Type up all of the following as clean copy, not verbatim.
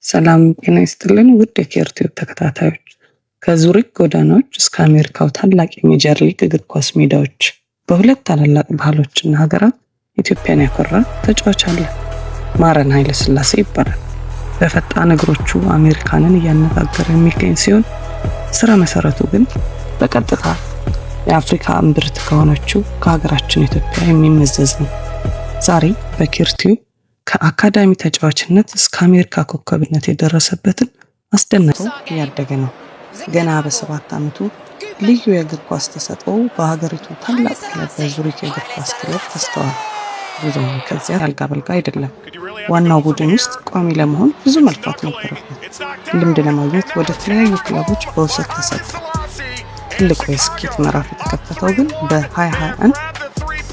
ሰላም ጤና ይስጥልን ውድ የኬር ቲዩብ ተከታታዮች፣ ከዙሪክ ጎዳናዎች እስከ አሜሪካው ታላቅ የሜጀር ሊግ እግር ኳስ ሜዳዎች በሁለት ታላላቅ ባህሎችና ሀገራት ኢትዮጵያን ያኮራ ተጫዋች አለ። ማረን ኃይለሥላሴ ይባላል። በፈጣን እግሮቹ አሜሪካንን እያነጋገረ የሚገኝ ሲሆን ስረ መሰረቱ ግን በቀጥታ የአፍሪካ እምብርት ከሆነችው ከሀገራችን ኢትዮጵያ የሚመዘዝ ነው። ዛሬ በኬር ቲዩብ ከአካዳሚ ተጫዋችነት እስከ አሜሪካ ኮከብነት የደረሰበትን አስደናቂ እያደገ ነው። ገና በ7 ዓመቱ ልዩ የእግር ኳስ ተሰጥኦው በሀገሪቱ ታላቅ ክለብ በዙሪክ የእግር ኳስ ክለብ ተስተዋለ። ጉዞውም ከዚያ አልጋ በልጋ አይደለም። ዋናው ቡድን ውስጥ ቋሚ ለመሆን ብዙ መልፋት ነበረበት። ልምድ ለማግኘት ወደ ተለያዩ ክለቦች በውሰት ተሰጠ። ትልቁ የስኬት ምዕራፍ የተከፈተው ግን በ2021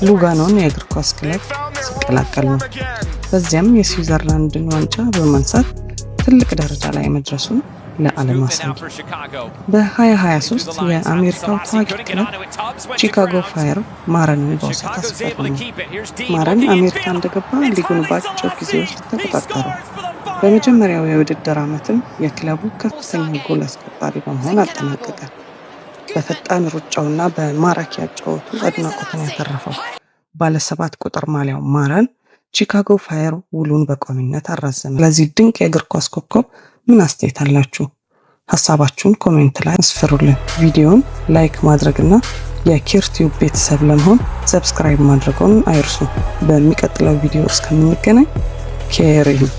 ሉጋኖን የእግር ኳስ ክለብ ሲቀላቀል ነው። በዚያም የስዊዘርላንድን ዋንጫ በማንሳት ትልቅ ደረጃ ላይ መድረሱን ለዓለም አሳየ። በ2023 የአሜሪካው ታዋቂ ክለብ ቺካጎ ፋየር ማረንን በውሰት አስፈረመው። ማረን አሜሪካ እንደገባ ሊጉን በአጭር ጊዜ ውስጥ ተቆጣጠረው። በመጀመሪያው የውድድር ዓመትም የክለቡ ከፍተኛ ጎል አስቆጣሪ በመሆን አጠናቀቀ። በፈጣን ሩጫውና በማራኪ አጨዋወቱ አድናቆትን ያተረፈው ባለ 7 ቁጥር ማሊያው ማረን ቺካጎ ፋየር ውሉን በቋሚነት አራዘመ። ለዚህ ድንቅ የእግር ኳስ ኮከብ ምን አስተያየት አላችሁ? ሀሳባችሁን comment ላይ አስፍሩልን። ቪዲዮን like ማድረግና የኬር ቲዩብ ቤተሰብ ለመሆን subscribe ማድረግዎን አይርሱ። በሚቀጥለው ቪዲዮ እስከምንገናኝ ኬር ይሁን።